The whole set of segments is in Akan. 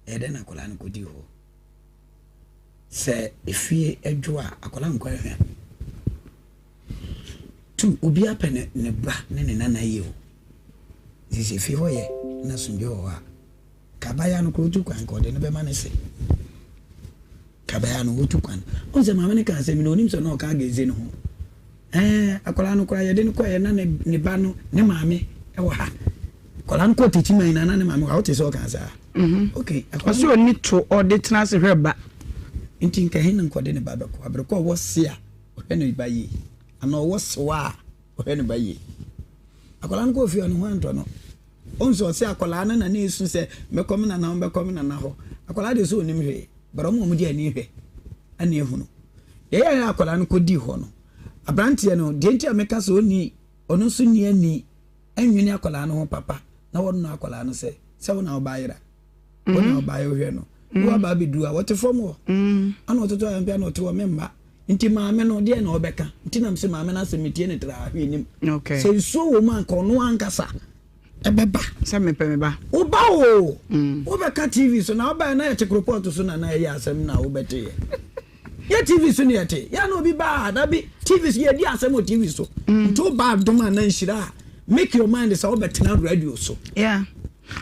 Ɛyɛ dɛn na akwadaa no kɔdii hɔ? Sɛ efie dwo a, akwadaa nkɔ ahwɛ. Tu obiara pɛ ne ne ba ne ne nana yie o. Nti sɛ efie hɔ yɛ na asomdwoe wɔ hɔ a, ka abaayewa no koraa otu kwan nka ɔde no bɛma ne se. Ka abaayewa no otu kwan. Wohu sɛ maame no ka asɛm no onim sɛ na ɔka ageze no ho. Ɛɛ akwadaa no koraa yɛde no kɔɛ na ne ne ba no ne maame wɔ ha. Akwadaa no kɔɔ Techiman na na ne maame wɔ ha. Wote sɛ ɔka saa? Mm-hmm. Okay. Ɔsɛ ɔni to ɔde tena ase hwɛ ba. Nti nka he na nkɔde ne ba bɛkɔ abere kɔ ɔwɔ se a ɔhwɛ ne ba yie anaa ɔwɔ sewa a ɔhwɛ ne ba yie. Akwadaa no kɔɔ fie ɔne ho antɔ no. Ɔhu sɛ ɔse akwadaa no na ne esu sɛ mɛkɔ me nana hɔ mɛkɔ me nana hɔ. Akwadaa deɛ sɛ ɔnim hwee but ɔmo a ɔmo de ani hwɛ ɛna ehunu. Deɛ ɛyɛ a akwadaa no kɔdii hɔ no aberanteɛ no deɛ nti a meka sɛ ɔnni ɔno nso nni ani ɛnwene akwadaa no ho papa na wɔnɔ akwadaa no sɛ sɛ wo na ɔba yera wo na ɔba yɛ wohwɛ no na waba abɛduru a wɔte fam hɔ ana ɔtoto ayampe ana ɔte hɔ memma nti maame no deɛ na ɔbɛka nti nam sɛ maame no asɛm metie ne tra ahwɛ nim sɛ nsuo wɔ mu anka ɔno ankasa ɛbɛba sɛ mepɛ me ba woba o wobɛka tv so na wobaɛ na yɛte koropɔto so na na ɛyɛ asɛm na wobɛteyɛ yɛ tv so ne yɛte yɛ na obi baa da bi tv so yɛdi asɛm wɔ tv so mm. nti woba adom a na nhyira a make your mind sɛ wobɛtena radio so yeah.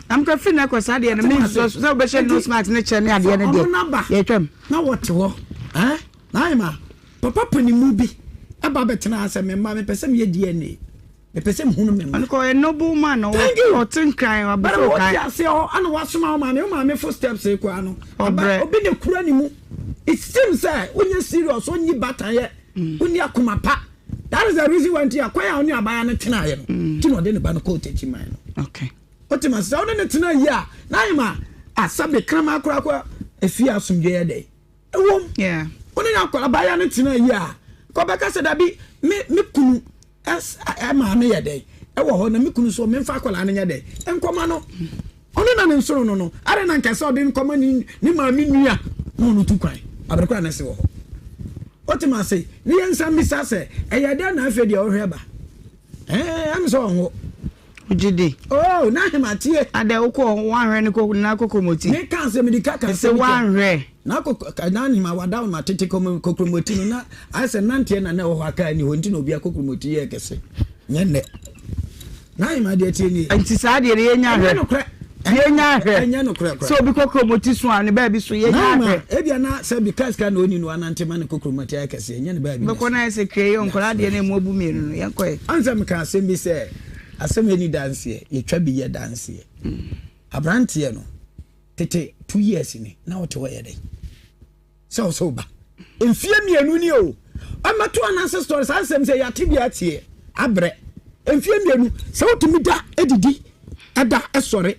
na mekɔ firi no kɔ saa deɛ no mensɔ sɛ wobɛhyɛ nose mask ne kyɛ ne adeɛ no deɛ yɛtwam na wɔte hɔ eh? na ayema papa panimu bi ɛba bɛtena sɛ memma mepɛ sɛ meyɛ dna Mepɛ sɛ mehunu me mma. Ɔno kɔ ɔyɛ noble man na Thank you. ɔte nkran Bɛrɛ wabɛfo wɔte kan. aseɛ hɔ ana wasoma wo maame wo maame fo steps koraa no. Aba Ɔbrɛ. obi na kura ne mu. It seems sɛ wonyɛ serious wonni batanyɛ wonni akoma pa. That is the reason why nti akwan a ɔne abaayewa no tenaeɛ no nti na ɔde ne ba no kɔɔ Techiman no. Okay. Wote ma sɛ wone ne tena yie a na ayɛ ma asabe kraman koraa kɔ efie asomdwoeɛ yɛ dɛ. Ɛwom. Wo ne abaayewa no tena yie a kɔbɛka sɛ dabi me me kunu maame yɛ dɛn ɛwɔ hɔ na me kunu so memfa akwadaa no nyɛ dɛn nkɔma no ɔno na ne nsono no no adɛn na nka sɛ ɔde nkɔma ne ne maame nua na ɔno tu kwan abere na se wɔ hɔ wote ma ase ne yɛn nsa mmisa sɛ ɛyɛ dɛn na afei deɛ ɔhwɛ ba ɛɛ ɛm sɛ ɔnwo Wogye di? Oh, na ahemateɛ. Adɛ wokɔ wanhwɛ ne koko na kokromoti. Me ka asɛm di ka ka asɛm. Sɛ wanhwɛ. Na koko na ahema wada ma tete kokromoti no na ayɛ sɛ nanteɛ na na ɛwɔ hɔ aka ni hɔ nti na obi akokromoti yɛ kɛse. Nyɛ nnɛ. Na ahema deɛ tie nie. Nti saa deɛ no yɛnya hwɛ. Ɛnyɛ nokorɛ. Yɛnya hwɛ. Ɛnyɛ nokorɛ koraa. Sɛ obi kokromoti so a ne baabi so yɛnya hwɛ. Ebia na sɛ bi ka sika na ɔni no anante ma ne kokromoti ayɛ kɛse ɛnyɛ ne baabi. Bɛkɔ na ayɛ sɛ kire yɛ nkɔla adeɛ na emu abu mmienu no yɛnkɔ yɛ. Ansa meka asɛm bi sɛ Asɛm ɛni danseɛ, yɛtwa bi yɛ danseɛ. Abranteɛ no, tete 2 years ni, na wote hɔ yɛ dɛn? Sɛ wo sɛ wo ba. Mfie 2 ni o. Ɔmmɛto ananse story saa nsɛm sɛ yɛate bi ateɛ abrɛ. Mfie 2, sɛ wotumi da didi, ɛda ɛsɔre,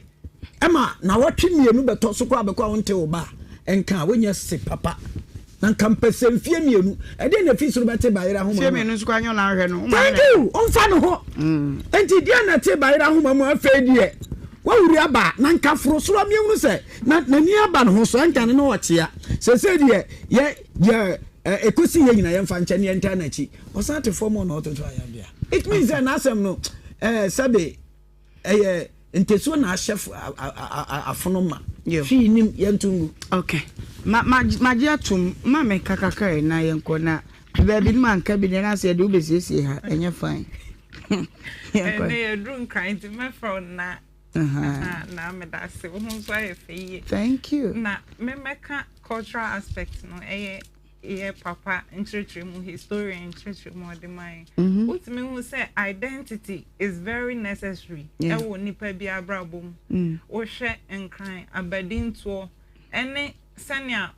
ɛma nawɔtwe 2 bɛtɔ so koraa bɛkɔ a wonte wo ba a, ɛnka a wonyɛ se papa. Na nka mpɛ sɛ mfie 2, ɛdeɛ na ɛfi soro bɛte bayerɛ ahoma mu a. Mfie 2 nso koraa nyɛ ɔna ahwɛ no. Thank you, ɔmfa ne ho. Nti deɛ na ɛte bayerɛ ahoma mu afei deɛ wawuri aba na nka foro soro amiehunu sɛ na n'ani aba ne ho so ɛnka ne na ɔkyea. Sɛsɛ deɛ yɛ yɛ ɛkɔsi yɛ nyina yɛmfa nkyɛ ne yɛntaa n'akyi. Ɔsan te fam na ɔtoto ayambea. It means sɛ n'asɛm no ɛɛ sɛbe ɛyɛ ntɛsuo na ahyɛ afono ma. Hwii nim yɛnto ngu. Okay. Ma ma magye atom ma me kakaka ɛ na yɛnkɔ na baabi no manka bi deɛ na sɛ yɛde wobɛsiesie ha ɛnyɛ fine. Ɛnɛ yɛduru Nkran nti mɛfrɛ wo na na meda ase wo ho nso ayɛ fɛ yie. Thank you. Na memɛka cultural aspect no ɛyɛ yɛ papa nkyerɛkyerɛmu historian nkyerɛkyerɛmu ɔde ma yɛn. Wotumi hu sɛ identity is very necessary ɛwɔ nipa bi abrabɔ mu. Wohwɛ Nkran abadintoɔ ɛne sɛnea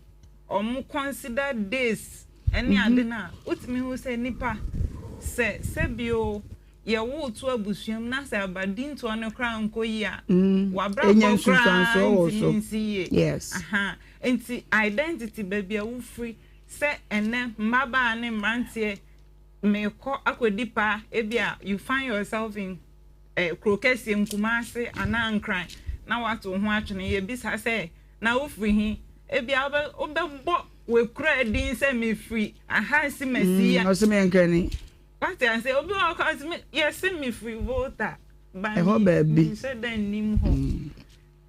ɔmo consider days ɛne ade no a wotumi hu sɛ nipa sɛ sɛbio yɛwo to abusua mu na sɛ abadintoɔ no koraa nkɔ yie a wabrabɔ koraa ntumi nsi yie. Aha. Nti identity baabi a wofiri sɛ ɛnɛ mmabaa ne mmeranteɛ mekɔ akɔdi paa ebi a you find yourself in kuro kɛseɛ Nkumase anaa Nkran na wato wo ho atwene yɛbisa sɛ na wofiri he ebi a wobɛbɔ w'akura din sɛ mefiri aha nsi masi a. Ɔsɛ meyɛ Nkrani. Wate ase obi wɔ hɔ kɔ yɛse mefiri Volta ba ɛhɔ baabi menhyɛ da nnim hɔ.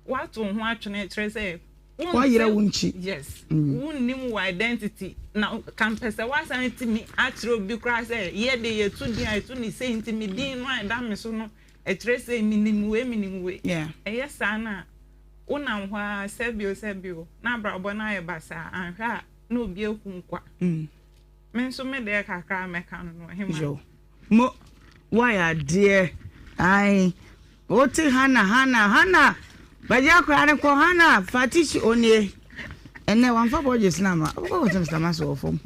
Wato wo ho atwene kyerɛ sɛ. Woayera wo nkyi. Yes. Wonnim wo identity. Na ka mpɛ sɛ woasan atumi akyerɛ obi koraa sɛ yɛ de yɛto din a yɛto ne sei nti me din no a ɛda me so no ɛkyerɛ sei, menim wei, menim wei. Ɛyɛ saa no a, wonam hɔ ara sɛbio sɛbio na abrabɔ no ayɛ basaa, anhwɛ a na obi aku wo kwa. Me nso me deɛ kakra a mɛka no no, ɔhema. Yo. Mo, woayɛ adeɛ. Ae. Wote Hana, Hana, Hana! Bɛgye akwadaa no kɔ, Hana, fa tissue, onie. Ɛnɛ wamfa bɔgyes no ama. Wobɛkɔ kɔtɔ Mr. Maso wɔ fam.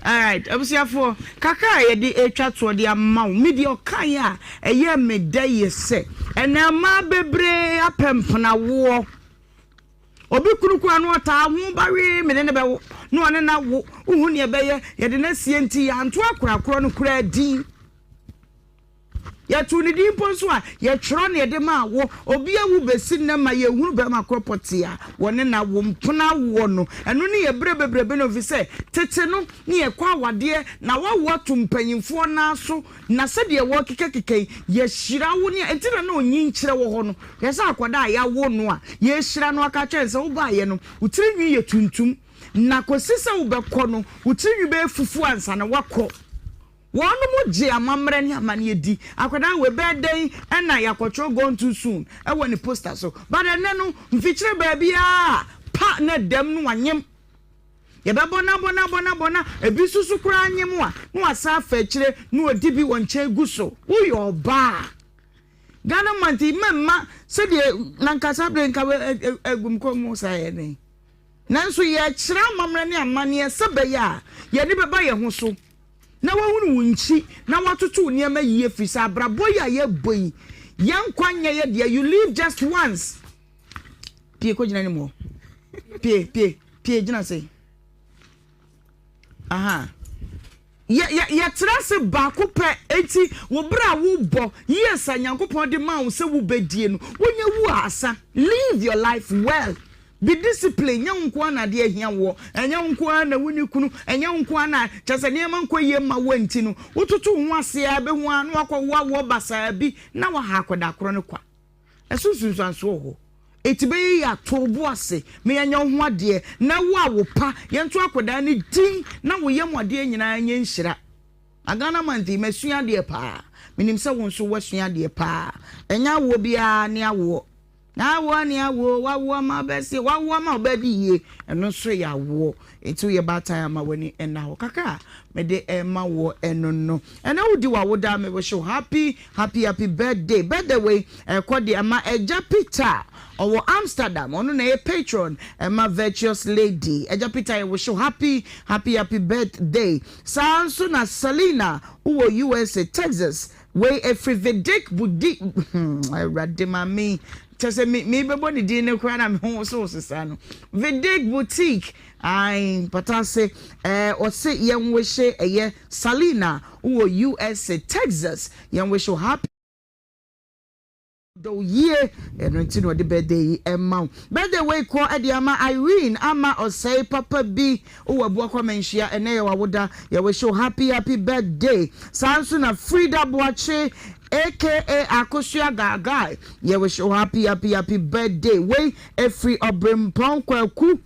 Alright, abusuafoɔ, kakra a yɛde atwa toɔ de ama wo, me deɛ ɔkaeɛ a ɛyɛ me dɛ yɛ sɛ, ɛnɛ mmaa bebree apɛ mpenawoɔ. Obi kunu koraa no ɔtaa ho ba wee me ne no bɛwo na ɔne no awo, wohu nea ɛbɛyɛ, yɛde no asie nti yɛanto akora korɔ no koraa din. Yɛtoo ne din mpo nso a, yɛtwerɛ na yɛde maa wo. Obi awu bɛsi nnɛ ma yɛnhunu barima korɔ pɔtee a wɔne no awo mpena awoɔ no. Ɛno ne yɛn berɛ bebrebe no ɛfiri sɛ tete no ne yɛkɔ awadeɛ na woawo ato mpanimfoɔ nan so na sɛdeɛ wɔrekekakeka yi, yɛahyira wo ne a, enti na na onyinkyerɛ wɔ hɔ no. Hwɛ sɛ akwadaa a yɛawo no a yɛrehyira no aka akyerɛ no sɛ wobaeɛ no wo tiri nwi yɛ tuntum na kɔsi sɛ wobɛkɔ no wo tiri nwi bɛyɛ fufuo ansa na woakɔ. Wɔnom gye amammerɛ ne amanneɛ di. Akwadaa wei bɛyɛ dɛn na yɛakɔtwerɛ gone too soon wɔ ne poster so? But ɛnnɛ no, mfikyire baabiara pa na dɛm no wanyem. Yɛbɛbɔ no abɔ no abɔ no abɔ no ebi nso so koraa nyem a na wasan afa akyire na ɔdi bi wɔ nkyɛn gu so. Woyɛ ɔbaa a, Ghana month yi mɛmma sɛdeɛ na nka saa berɛ nka agum kɔn mu saa yɛ den. Nanso yɛrekyerɛ amammerɛ ne amanneɛ sɛ ɛbɛyɛ a yɛn ani bɛba yɛn ho so na wɔahunu wo nkyi na wɔatoto wo nneɛma yie firi sɛ abrabɔ yi a yɛrebɔ yi, yɛn nkwa nyɛ yɛ dea, you live just once. Pie kɔgyina anim hɔ. Pie, pie, pie gyina sei. Aha. Yɛ, yɛ, yɛtra ase baako pɛ, enti wo berɛ a wobɔ, years a Nyankopɔn de maa wo sɛ wobɛdie no, wonya wu a asa. Live your life well. Be disciplined, nyɛ wo nko ara na adeɛ ahia woɔ, ɛnyɛ wo nko ara na wonni kunu, ɛnyɛ wo nko ara na kyerɛ sɛ nneɛma nkɔ yie mma wo nti no, wototo wo ho ase ara bɛhu ara na woakɔwo awoɔ basaa bi na woaha akwadaa korɔ no kwa. Ɛso nsunsuansoɔ wɔ hɔ. Enti bɛyɛ yie a, to wo bo ase ma yɛnyɛ wo ho adeɛ na wo a wo pa, yɛnto akwadaa no din na wo yam adeɛ nyinaa nyɛ nhyira. Na Ghana month yi, masua adeɛ paa. Menim sɛ wo nso woasua adeɛ paa. Ɛnyɛ awoɔ biara ne awoɔ. Na awoɔ ne awoɔ, wawo ama wobɛse, wawo ama wobɛdi yie, ɛno nso yɛ awoɔ. Enti woyɛ baatan a ma w'ani nna hɔ. Kakra a mede rema woɔ ɛno no. Ɛnɛ wodi w'awoda a, me wish wo happy happy happy birthday. Birthday wei ɛkɔ de ama Agya Peter, ɔwɔ Amsterdam, ɔno na ɛyɛ patron ɛma Virtuous Lady. Agya Peter yɛ wish wo happy happy happy birthday. Saa nso na Selina wowɔ USA, Texas, Wei ɛfiri Vedic Budi hmm awurade ma me kyɛ sɛ me me bɛbɔ ne din no koraa na me ho wosowoso saa no Vedic Boutique ae mpata ase ɛɛ ɔse yɛn wehye ɛyɛ Salina wɔ USA Texas yɛn wehye happy Dɔ wo yie ɛno nti na ɔde birthday yi ɛma wo. Birthday wei kɔ ɛde ama Irene ama ɔsɛe papa bi wowɔ Abuakwa Manhyia ɛnɛ yɛ wawoda yɛ wish wo happy happy birthday saa nso na Frida Boakye aka Akosua Gaagai yɛ wish wo happy happy happy birthday wei ɛfiri Ɔbrempɔn Kwaku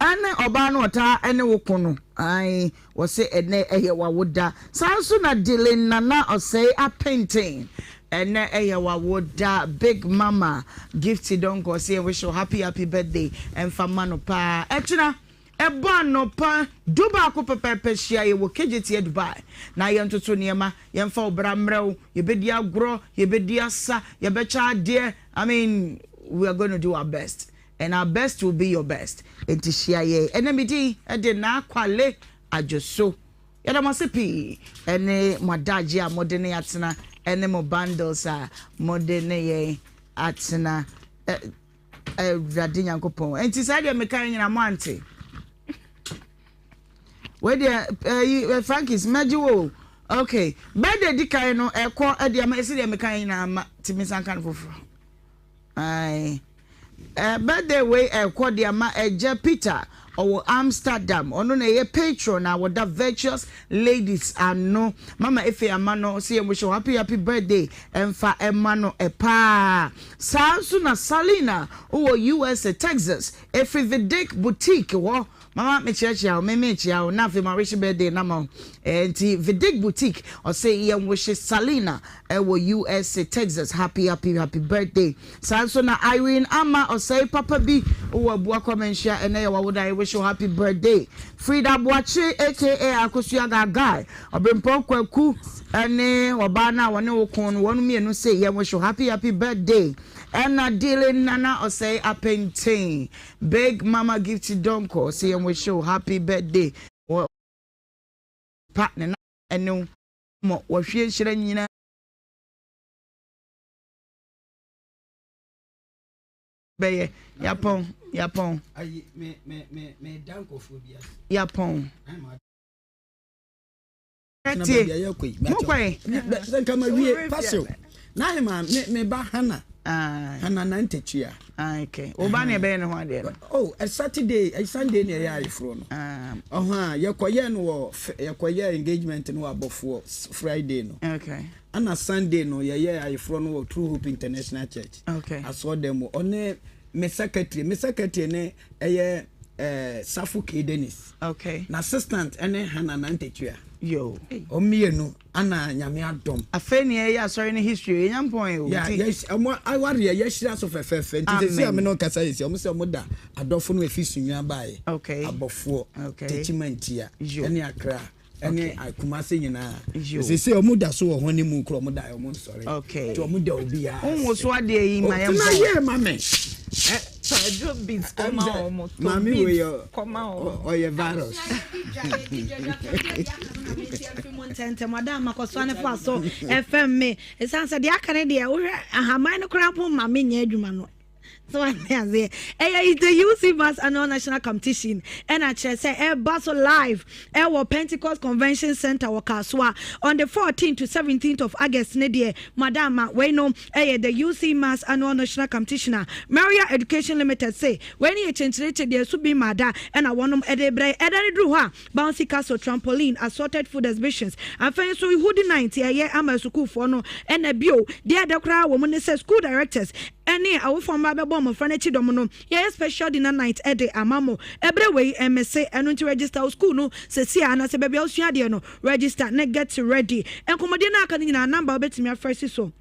Ɛne ɔbaa no ɔtaa ɛne wo ko no ae wɔse ɛnɛ ɛyɛ wawoda saa nso na Dylan Nana Ɔsɛe Apenten ɛnɛ ɛyɛ wawoda Big Mama Gifty Donkor ɔse yɛn wish wo happy happy birthday ɛmfa ma no paa ɛkyena ɛbɔ anɔpa dubaako pɛpɛɛpɛ hyia yɛ wɔ KJT Dubai na yɛntoto nneɛma yɛmfa wo bra mmerɛ wo yɛbɛdi agorɔ yɛbɛdi asa yɛbɛkyɛ adeɛ I mean we are going to do our best And our best will be your best Enti hyia yɛn ɛnɛ me din de Naa Kwale Adwoso Yɛda mo ase pii ɛne mo adagye a mode ne atena ɛne mo bundles a mode ne yɛn atena Awurade Nyankopɔn Enti saa deɛ meka nyina mo ante Wei deɛ ɛyi Frankis mɛgye wo okay Birthday di kan no ɛkɔ ɛde ama ɛsi deɛ meka nyina ama ti me nsa nka no foforɔ Ae. Eh, birthday wei ɛkɔ de ama Agya Peter, ɔwɔ Amsterdam. Ɔno na ɛyɛ patron a wɔda Virtuous Ladies ano. Mama Efe ama no sɛ yɛn wish happy happy birthday ɛmfa ɛma no ɛpaa. Saa nso na Salina wɔ USA, Texas, ɛfiri Vidic Boutique hɔ. Mama mekyerɛkyerɛ wo, me mekyia wo, na afei ma wish birthday na ma wo. Eh, nti Vidic Boutique, ɔsɛ yɛn wish Salina ɛwɔ USA, Texas, happy happy happy birthday. Saa nso na Irene Ama ɔsɛe papa bi wɔ Abua Kɔmɛnhyia, ɛnɛ yɛ wawoda, yɛ wish you happy birthday. Frida Boakye aka Akosua Gagai, Ɔbɛnpɔn Kwaku ɛne ɔbaa no a wɔne wo ko no, wɔn mmienu sɛ yɛn wish you happy happy birthday. Ɛna Dylan Nana ɔsɛe Apenten, Big Mama Gift Donko sɛ yɛn wish you happy birthday. Wɔ pa ne na ɛne mo wɔhwie nhyira nyinaa bɛyɛ yapɔn yapɔn. Ayi me me me me da nkɔfoɔ bi ase. Yapɔn. Tie mo kwan. Sɛ nka ma wie pasew. Na ahema me me ba Hana. Hana na ntatua. Okay. Wo ba na ɛbɛyɛ ne ho adeɛ no. Oh, a Saturday, a Sunday na ɛyɛ ayeforɔ no. Ɔho a yɛkɔyɛ no wɔ yɛkɔyɛ engagement no wɔ abɔfoɔ Friday no. Okay. Ana Sunday no yɛyɛ ayeforɔ no wɔ True Hope International Church. Okay. Asɔɔdan mu. Ɔne me secretary, me secretary ne ɛyɛ eh, Safo K Dennis. Okay. Na assistant ɛne Hana Nantatua. Yo. Ɔmmienu ana Nyame adom. Afei ne yɛyɛ asɔre no history yɛnya mpɔn o. Yeah, yɛ ɔmo awareɛ yɛhyira so fɛfɛɛfɛ nti sɛ si a me ne ɔkasa yɛ si ɔmo sɛ ɔmo da adɔfo no efi Sunyani baeɛ. Okay. Abɔfoɔ. Okay. Techimantia. Yo. Ɛne Accra. Ɛne Kumase nyinaa. Yo. Sɛ sɛ ɔmo da so wɔ hɔ ne mu koro ɔmo da ɔmo nsɔre. Okay. Nti ɔmo da obiara. Wo so adeɛ yi ma yɛn Tena bɔ. yɛ ma me. Tɔdwo beat kɔma wɔn. Tɔ Maame wei beat yɛ kɔma wɔn. ɔyɛ virus. Ntɛntɛm ada amakɔsoa ne fa so ɛfɛm me ɛsiane sɛ deɛ aka ne deɛ wohwɛ ahaman no koraa mpo ma menyɛ adwuma no so wane aseɛ ɛyɛ the UC Mass Annual National Competition ɛna kyerɛ sɛ ɛba so live ɛwɔ Pentecost Convention Center wɔ Kasoa on the 14th to 17th of August. Ne deɛ madama wei no ɛyɛ the UC Mass Annual National Competition a Maria Education Limited say wei ne yɛ kyɛnkyerɛkyɛ deɛ so bi ma da ɛna wɔnom ɛde brɛ. Ɛda ne duru hɔ a, bouncy castle, trampoline, assorted food exhibitions, afei nso hoodie night ɛyɛ ama sukuufoɔ no. Ɛna bio deɛ ɛda koraa wɔ mu ne sɛ school directors ɛne awofoɔ mma bɛbɔ mmɔfra no akyi dɔm no, yɛyɛ special dinner night ɛde ama mo. Ɛberɛ wei ɛmɛse ɛno nti register wo school no sɛsi a anaasɛ baabi a wosua adeɛ no, register ne get ready. Nkɔmmɔdeɛ no aka no nyinaa, number wobɛtumi afrɛ si so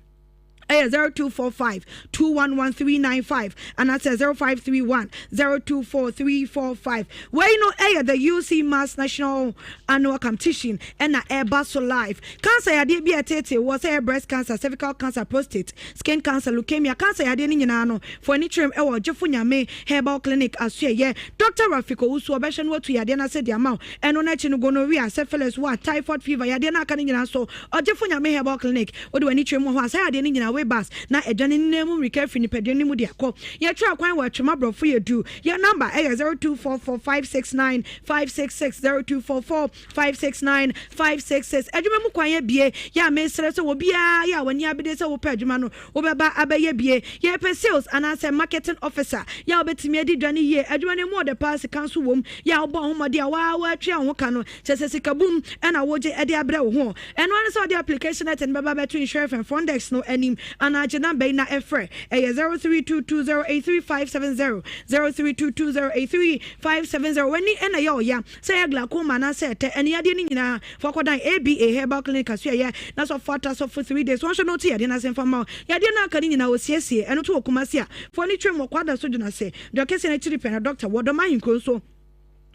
ɛyɛ 0245 211395 anaasɛ 0531 024345. Wei no ɛyɛ the UC Mass National Annual Competition ɛna ɛba so live. Cancer yadeɛ bi a ɛtete wɔ sɛ ɛyɛ breast cancer, cervical cancer, prostate, skin cancer, leukemia, cancer yadeɛ no nyinaa no fo ani kyerɛm ɛwɔ Ɔgyefo Nyame Herbal Clinic asoɛyɛ. Dr Rafik Owusu ɔbɛhyɛ no watu yadeɛ no ase de ama wo. Ɛno n'akyi no, gonorrhea, syphilis, wa typhoid fever yadeɛ no aka no nyinaa so, Ɔgyefo Nyame Herbal Clinic wode w'ani kyerɛ mu wɔ hɔ a, saa yadeɛ no nyinaa wei bas na aduane no nan mu mmirika afiri nipadua no mu de akɔ. Yɛtwerɛ kwan wɔ Atwema Aborɔfo yɛ du. Yɛ number ɛyɛ 0244 569 566, 0244 569 566. Adwuma mu kwan yɛ bie yɛ a mesrɛ sɛ obiara yɛ a w'ani abede sɛ wopɛ adwuma no wobɛba abɛyɛ bie. Yɛpɛ sales anaasɛ marketing officer yɛ a wobɛtumi adi dwa no yie. Adwuma no mu ɔde paa, sika nso wom yɛ a wobɔ ahomɔde a waa woatwea wo ho ka no kyɛ sɛ sika bum ɛna wogye ɛde abrɛ wo ho. Ɛno ane sɛ wode application letter no bɛba bɛto Nhyira FM front desk no anim anaa gye number yi na ɛfrɛ, ɛyɛ 0322083570, 0322083570. W'ani ɛna ɛyɛ ɔya sɛ ɛyɛ glaucoma anaasɛ ɛtɛ ɛne yadeɛ no nyinaa, fa kɔdan ABA Herbal Clinic aso ɛyɛ na sɔfo ata sɔfo 3 days wɔnhwɛ no to yadeɛ no ase mfa ma wo. Yadeɛ no aka no nyinaa wɔsiesie ɛno to wɔ Kumase a foɔ ne twam wɔ Kwada so dwena se deɛ ɔkɛseɛ no akyiri pɛ na doctor wɔ Dɔm Ahenkuro nso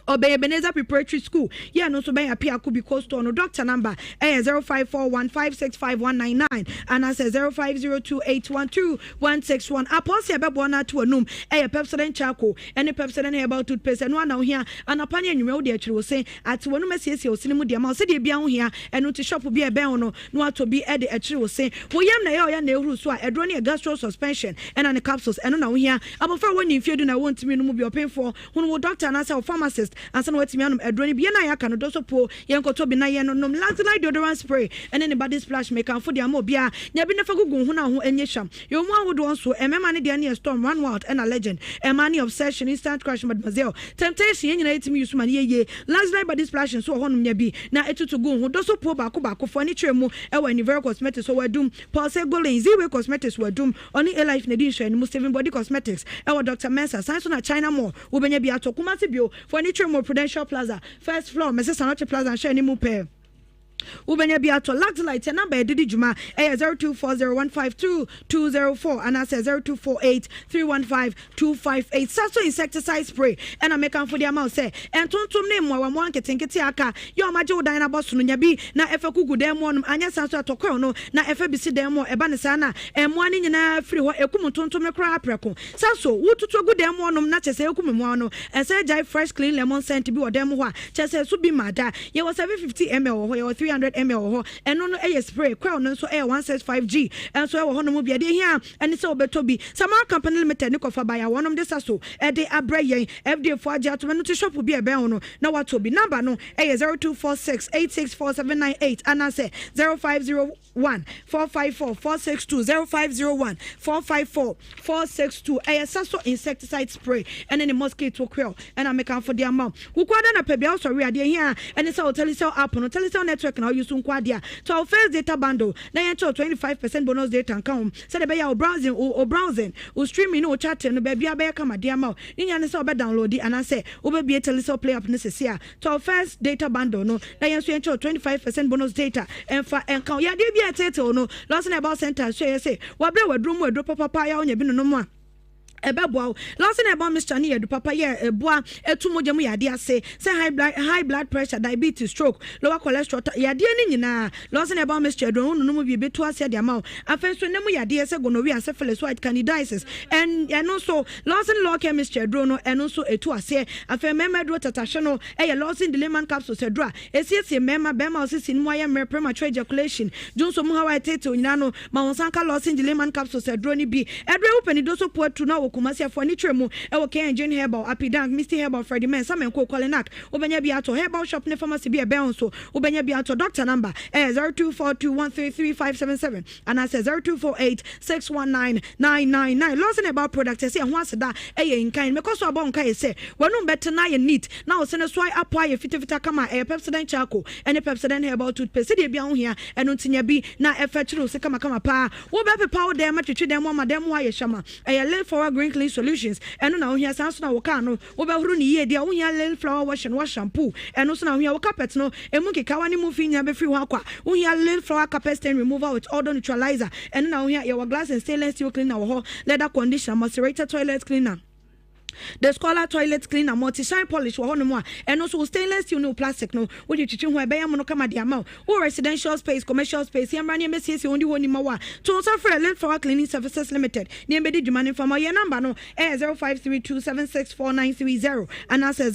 ɔbɛn Ebenezer Preparatory School yɛ no nso bɛn Apiako Biko store no. Doctor number ɛyɛ 0541565199 anaasɛ 0502812161. Apɔnse ɛbɛboa no ato anum ɛyɛ Pepsodent Charcoal ɛne Pepsodent Herbal Toothpaste. Ɛno ana ohia anapa ne anwummerɛ wode akyiri wo se ate w'anum asiesie wo sene mu deɛ ma wo sɛdeɛ bia ho hia. Ɛno nti shop bi a ɛbɛn wo no na watɔ bi ɛde akyiri wo se. Wo yam na ɛyɛ ɔya na ɛhuru so a, ɛduro no yɛ gastro suspension ɛna ne capsules. Ɛno na wohia. Abɔfra a wɔnni mfeɛ 10 na wɔntumi no mu bi. Ɔpemfoɔ hunu wo doctor anaasɛ wo pharmacist. Ansa na woatumi anom aduro no bi, yɛn a yɛaka no, dɔ so po, yɛnkɔtɔ bi na yɛnnonom. Luxelite Deodorant Spray ne ne Body Splash, mekamfo de ama obiara. Nya bi na fa gugu wo ho na wo ho nyɛ hwam. Yɛwɔ mu ahodoɔ nso, mmarima no deɛ no yɛ Storm, Run Wild ɛna Legend. Mmaa no yɛ Obsession, Instant Crush, Mademoiselle, Temptation, yɛn nyinaa yɛtumi use ma no yɛ yie. Luxelite Body Splash nso wɔ hɔnom, nya bi na tutu gu wo ho. Dɔ so po baako baako, fo ani kyerɛ mu wɔ Anivera Cosmetics wɔ Adum, Paul Segolin, Z-Way Cosmetics wɔ Adum, ɔne A-Life na ɛdi nhwɛanimu, Steven Body Cosmetics wɔ Doctor Mensah, san nso na China Mall Wobɛnya bi atɔ Kumasi bio. Fa w'ani kyerɛ mu wɔ Prudential Plaza, first floor, Mrs. Anokye Plaza nhwɛanim mu pɛɛ. Wobɛnya bi atɔ. Luxelite, yɛn namba a yɛde di dwuma yɛ 0240152204 anaasɛ 0248315258. Saso insecticide spray ɛna mekamfo de ama wo sɛ ntontom ne mmoawammoawa nketenkete a aka yɛ a wɔagye wo dan no abɔ so no, nya bi na ɛfa gugu dan mu hɔnom. Anyɛ saa nso a, tɔ coil no na ɛfa bi si dan mu hɔ. Ɛba no saa no a, mmoa no nyinaa firi hɔ. Ɛkum ntontom no koraa prɛko. Sa so wo tutu agu dan mu hɔ nom na kyɛsɛ eku me mmoawa no ɛsɛ gyae fresh clean lemon scent bi wɔ dan mu hɔ a kyɛsɛ ɛso bi ma da yɛwɔ 750 ml wɔ hɔ yɛwɔ 300 ml wɔ hɔ ɛno no ɛyɛ spray coil no nso ɛyɛ 165G ɛnso ɛwɔ hɔ nom bi ɛdeɛ hia ɛne sɛ wobɛtɔ bi Samara company limited ne kɔfa bae a wɔnom de sa so ɛde abrɛ yɛn FDA foɔ agye atom ɛno nti shop bi a ɛbɛn wo no na watɔ bi number no ɛyɛ 0246 864798 anaasɛ 050 1 454 462 0501 454 462 Ɛyɛ Saso insecticide spray ɛne ne mosquito coil ɛna mekamfo de ama wo. Wo da na pɛ bia wosɔre a deɛ ehia ɛne sɛ wo Telecel app no Telecel network na wo use nko adeɛ a tɔ wo first data bundle na yɛnkyɛ wo 25 percent bonus data nka ho sɛdeɛ ɛbɛyɛ a wo browsing wo browsing wo streaming ne wo chatting no baabiara bɛyɛ kama de ama wo. Ne nyinaa ne sɛ wobɛ downloadi anaasɛ wobɛbue Telecel play app no sese a Tɔ first data bundle no na yɛn nso yɛnkyɛ wo 25 percent bonus data mfa nka ho. Yadeɛ bi a ɛteetee wo no, Lawson Herbal Centre nso ɛyɛ sɛ wɔabrɛ wo aduro mu aduro papapa a wonya bi nonom a, ɛbɛboa wo. Lawson Herbal Mixture no yɛ adu papa yɛ ɛboa ɛtu mogya mu yadeɛ ase sɛ high blood, high blood pressure, diabetes, stroke, lower cholesterol, yadeɛ no nyinaa. Lawson Herbal Mixture aduro no wononom bi ɛbɛtu aseɛ de ama wo. Afei nso nna mu yadeɛ sɛ gonorrhea, syphilis, white candidiasis, ɛno nso Lawson Law Chemistry aduro no, ɛno nso ɛtu aseɛ. Afei mmarima aduro tatahwe no yɛ Lawson Delayman Capsules aduro a ɛsiesie mmarima, barima a ɔsisi no mu ayɛ mmerɛ, premature ejaculation, dwonsɔ mu haw a ɛteetew nyinaa no, ma wo nsa nka Lawson Delayman Capsules aduro no bi. Aduro yi wopɛ ne doso po aturu no a wɔ Kumasi Afuani Kyerɛ mu wɔ K&Jane Herbal, Apidank, Misty Herbal, Freddie Mensah, Menko, Kolinak. Wobɛnya bi atɔ. Herbal shop ne pharmacy bi a ɛbɛn wo nso, wobɛnya bi atɔ. Doctor number ɛyɛ 0242133577. Anaasɛ 0248 619 999. Lawson Herbal Products yɛse ɛho aseda yɛ nkan. Mekɔ so abɔ wo nkaeɛ sɛ w'anum bɛte na ayɛ neat na wo sene so apɔ ayɛ fitafita kama a ɛyɛ Pepsodent Charcoal ne Pepsodent Herbal Toothpaste sɛdeɛ biara ho hia ɛno nti nya bi na ɛfa kyiri wo se kamakama paa. Wobɛpepa wo dan mu atwetwe dan mu ama dan mu hɔ ayɛ hyama ɛyɛ Lil Flower Green Clean Solutions ɛno na wohia saa nso na wo kaa no Wobɛhoro no yie deɛ wohia lil flower wash and wash shampoo ɛno nso na wohia wo carpet no ɛmu nkekaawa ne mu fi nyinaa bɛfiri hɔ akɔ a wohia lil flower carpet stain removal with odour neutralizer ɛno na wohia yɛwɔ glass and stainless steel cleaner wɔ hɔ leather conditioner macerator toilet cleaner the scholar toilet cleaner multi shine polish wɔ hɔnom a ɛno nso wo stainless steel ne wo plastic no wode twitwi ho a ɛbɛyɛ mono kama de ama wo wo residential space commercial space yɛmmra ne yɛmmɛsiesie wo de hɔ nima wo a to nsa frɛ Lil Flower Cleaning Services Limited ne yɛmbɛdi dwuma no mfa ma yɛn namba no ɛyɛ 0532764930 anaasɛ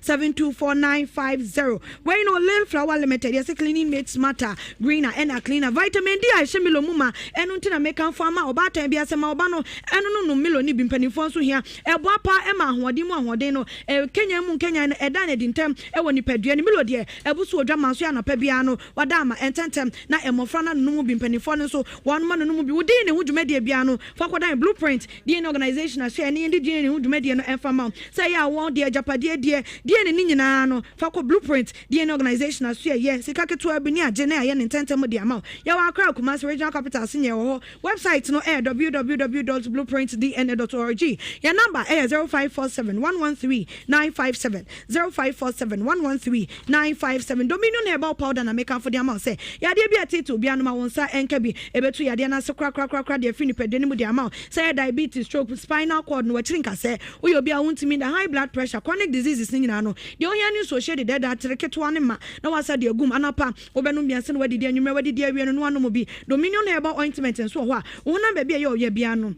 0532724950. Wei no Lil Flower Limited yɛse cleaning made smarter, greener ɛna cleaner. Vitamin D a ɛhyɛ Milo mu ma, ɛno nti na mekamfo ama ɔbaatan biara sɛ ma ɔba no ɛno no nom Milo no bi. Mpanimfoɔ nso hia. Ɛboa paa ɛma ahoɔden mu ahoɔden no ɛkanyan mu nkanyan no ɛda no adi ntɛm ɛwɔ nipadua no. Milo deɛ ɛbu so wɔ dwa ma nso yɛ anɔpa biara no wada ama ɛntɛntɛm na mmɔfra no anonom bi, mpanimfoɔ no nso wɔnom anonom bi. Wo DNA ho dwumadie biara no Fa kɔdan Blueprint DNA Organization ase a ɛne yɛn di DNA ho dwumadie no mfa mma wo. Sɛ ɛyɛ a wɔn deɛ, agyapadeɛ deɛ, DNA no nyinaa no, fa kɔ Blueprint DNA Organization ase a ɛyɛ sika ketewa bi ne agye na yɛayɛ no ntɛmntɛm de ama wo. Yɛwɔ Accra, Kumasi, Regional Capital ase na yɛwɔ hɔ. Website no yɛ www dot blueprintdna dot org. Yɛn number yɛ 0547 113 957, 0547 113 957. Dominion Herbal Powder na mekamfo de ama wo sɛ yadeɛ bi a ɛteetee obiara no ma wo nsa nka bi. Ɛbɛtu yadeɛ no ase korakorakorakora de afiri nipadua no mu de ama wo. Sɛ ɛyɛ diabetes, stroke, spinal cord no, w'akyiri nkasɛɛ, woyɛ obi a wontumi nda, high blood pressure, chronic diseases no nyinaa no, deɛ ohia ne nsuohyeɛ dedɛɛdɛ atere ketewa no ma na wasa de agum. Anɔpa, wobɛnom bi ansa na woadidi, anwummerɛ woadidi awie no na woanom bi. Dominion Herbal Ointment nso wɔ hɔ a, wo honam baabi a ɛyɛ ɔya biara no,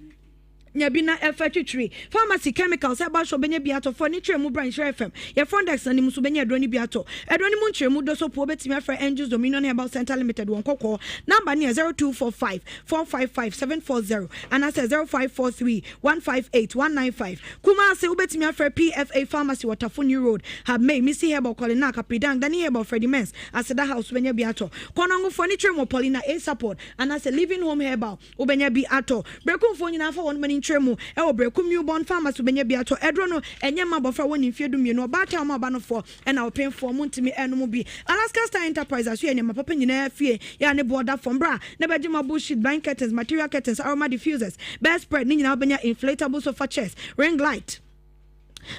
Nya bi na fa twitwiri. Pharmacy, chemicals, herbal shop bɛnya bi atɔ. Fɔ ne kyerɛ mu bra Nhyira FM. Yɛ front desk no anim nso bɛnya aduro no bi atɔ. Aduro no mu nkyerɛmu dɔ so po wobɛtumi afrɛ Angels Dominion Herbal Centre Limited wɔ Nkɔkɔɔ. Number no yɛ 0245 455 740 anaasɛ 0543 158 195. Kumasi, wobɛtumi afrɛ PFA Pharmacy wɔ Tafo New Road, Habmey, Missy Herbal, Kɔlenak, Apidang, Dani Herbal, Freddie Mens, Aseda House wobɛnya bi atɔ. Kɔnɔngofoɔ ne kyerɛ mu wɔ Paulina A Support anaasɛ Living Home Herbal. Wobɛnya bi atɔ. Berekumfoɔ nyinaa fa wɔn ani nkyerɛ mu wɔ Berekum New Born Pharmacy wobɛnya bi atɔ. Aduro no, ɛnyɛ mma abɔfra a wɔnni mfeɛ dumienu, ɔbaatan a wɔn aba no foɔ, ɛna ɔpemfoɔ, montumi nnom bi. Alaska Star Enterprise aso yɛ nneɛma papa nyinaa fie yɛ a ne boɔ da fam. Bra na bɛgye marble sheet, blind curtains, material curtains, aroma diffusers, bed spread, ne nyinaa wobɛnya inflatable sofa chairs, ring light,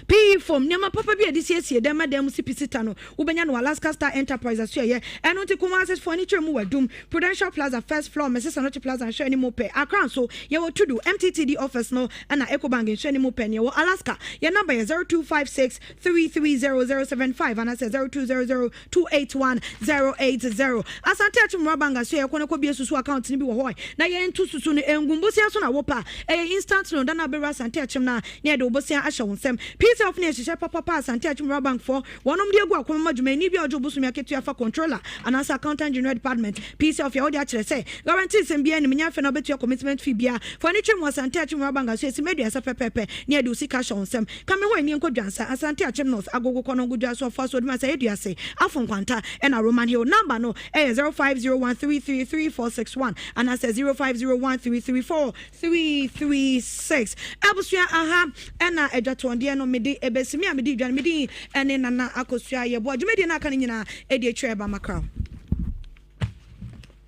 PE foam, nneɛma papa bi a yɛde siesie dan ma dan mu si pi sita no, wobɛnya no wɔ Alaska Star Enterprise asoɛeɛ. Ɛno nti, Kumasi foɔ ani kyerɛ mu wɔ Adum, Prudential Plaza, first floor, Mrs. Anokye Plaza nhwɛ anim pɛ. Accra nso, yɛwɔ Tudu, MTTD office no ɛna Ecobank nhwɛ anim pɛ. Nea ɛwɔ Alaska, yɛn number yɛ 0256 330075 anaasɛ 0200 281 080. Asante Akyem Rural Bank asoɛeɛ, kɔ na kɔbue susu account no bi wɔ hɔ na yɛnto susu no ngu. Bosea so na wopɛ a, ɛyɛ instant loan da no a wobɛwura Asante Akyem no a, na yɛde wo bosea ahyɛ wo nsam. PTF ne nhyehyɛe papapa a Asante Akyem Rural Bank foɔ wɔnom de agu akwan mu ma dwumayɛni bi a ɔgye wo bosome akatua fa Controller anaasɛ Accountant General Department. PTF yɛ wode akyerɛ sɛ guarantee sɛm biara nnim, nyɛ afei na wobɛtua commitment fee biara. Fa w'ani twam wɔ Asante Akyem Rural Bank aso esi mmaduasa pɛpɛɛpɛ na yɛde wo sika ahyɛ wo nsam. Ka me ho ani nkɔ Dwansa, Asante Akyem North, Agogo, Kɔnɔngo, Dwaso, Ɔfoaso, Odumase, Aduase, Afo Nkwanta ɛna Roman Hill. Number no ɛyɛ 0501333461 anaasɛ 050133 336 abusua aha ɛna adwatoɔndeɛ no mede ɛbɛsi me a mede dwa no mede ɛne Nana Akosua Yɛboa dwumadie no aka no nyinaa ɛdi akyire ɛba makra.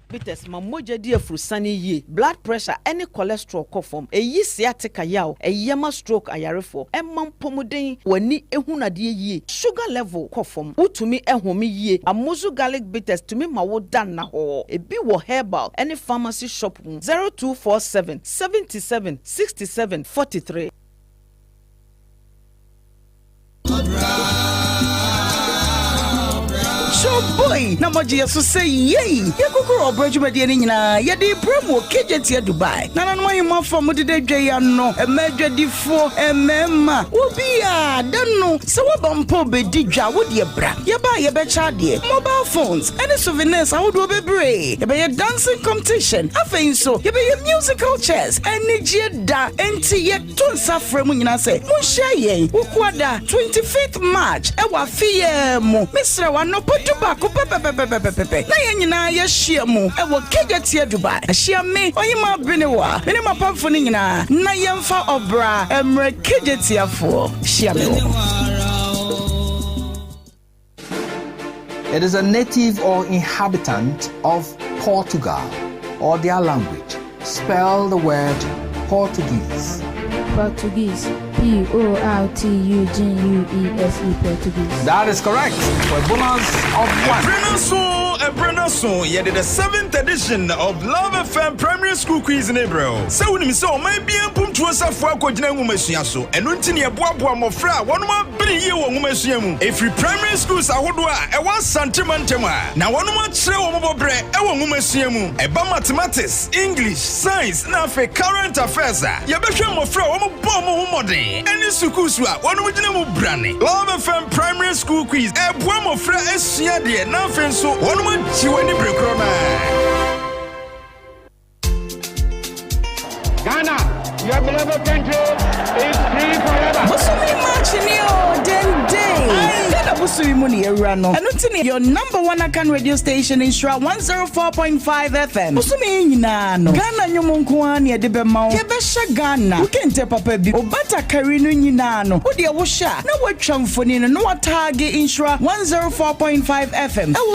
Bitters ma mogya di afurusane yie, blood pressure ne cholesterol kɔ fam, ɛyi sciatica yaw, ɛyɛ ma stroke ayarefoɔ, ɛma mpɔmuden, w'ani hunu adeɛ yie, sugar level kɔ fam, wotumi home yie. Amuzu Garlic Bitters tumi ma wo da nnahɔɔ. Ebi wɔ herbal ne pharmacy shop mu. 0247 77 67 43. Showboy na mogye yɛ so sɛ yei yɛkokoro ɔbrɛ dwumadie no nyinaa yɛde brɛ mu wɔ KJT Dubai. Nananom ahemafo a modeda dwa yi ano, mmaa adwadifoɔ, mmarima, obiara da no sɛ woaba mpo bɛdi dwa wo deɛ bra. Yɛba a yɛbɛkyɛ adeɛ, mobile phones ne souvenirs ahodoɔ bebree. Yɛbɛyɛ dancing competition, afei nso yɛbɛyɛ musical chairs, anigyeɛ da. Enti yɛto nsa frɛ mo nyinaa sɛ monhyia yɛn Wukuada 25th March ɛwɔ afe yi ara mu. Mesrɛ wo anɔpa dubaako pɛpɛpɛpɛpɛpɛ na yɛn nyinaa yɛahyia mu ɛwɔ Kejetia Dubai. Ahyia me, Ɔhemaa Benewa, me ne m'apamfo no nyinaa na yɛmfa ɔbra mmrɛ Kejetiafoɔ. Hyia me wɔ hɔ. It is a native or inhabitant of Portugal or their language. Spell the word Portuguese. Portuguese. P O R T U G U E S E Portuguese. That is correct. For a bonus of one. Ɛberɛ no so, ɛberɛ no so, yɛde the seventh edition of Love FM Primary School Quiz ne brɛ wo. Sɛ wonim sɛ ɔman biara mpuntuo safoa akɔgyina nwomasua so, ɛno nti ne yɛboaboa mmɔfra a wɔnom abere yie wɔ nwomasua mu ɛfiri primary schools ahodoɔ a ɛwɔ Asante mantam a na wɔnom akyerɛ wɔn bɔberɛ ɛwɔ nwomasua mu. Ɛba mathematics, English, science na afei current affairs a, yɛbɛhwɛ mmɔfra a wɔn bɔ wɔn ho mmɔden ɛne sukuusu a wɔnom gyina mu brane. Love FM Primary School Quiz ɛboa mmɔfra asua deɛ na afei nso wɔnom agye wɔn ani bere korɔ naa. Ghana, your beloved country, is free forever. Bosome March ni o denden. Ghana bosome mu ne yɛwura no. Ɛno nti ne your number one Akan radio station Nhyira 104.5 FM. Bosome yi nyinaa no, Ghana nnwom nko ara ne yɛde bɛma wo. Yɛbɛhyɛ Ghana. Wo kente papa bi, wo batakari no nyinaa no, wo deɛ wohyɛ a na woatwa mfoni no na woataage Nhyira 104.5 FM. Ɛwɔ.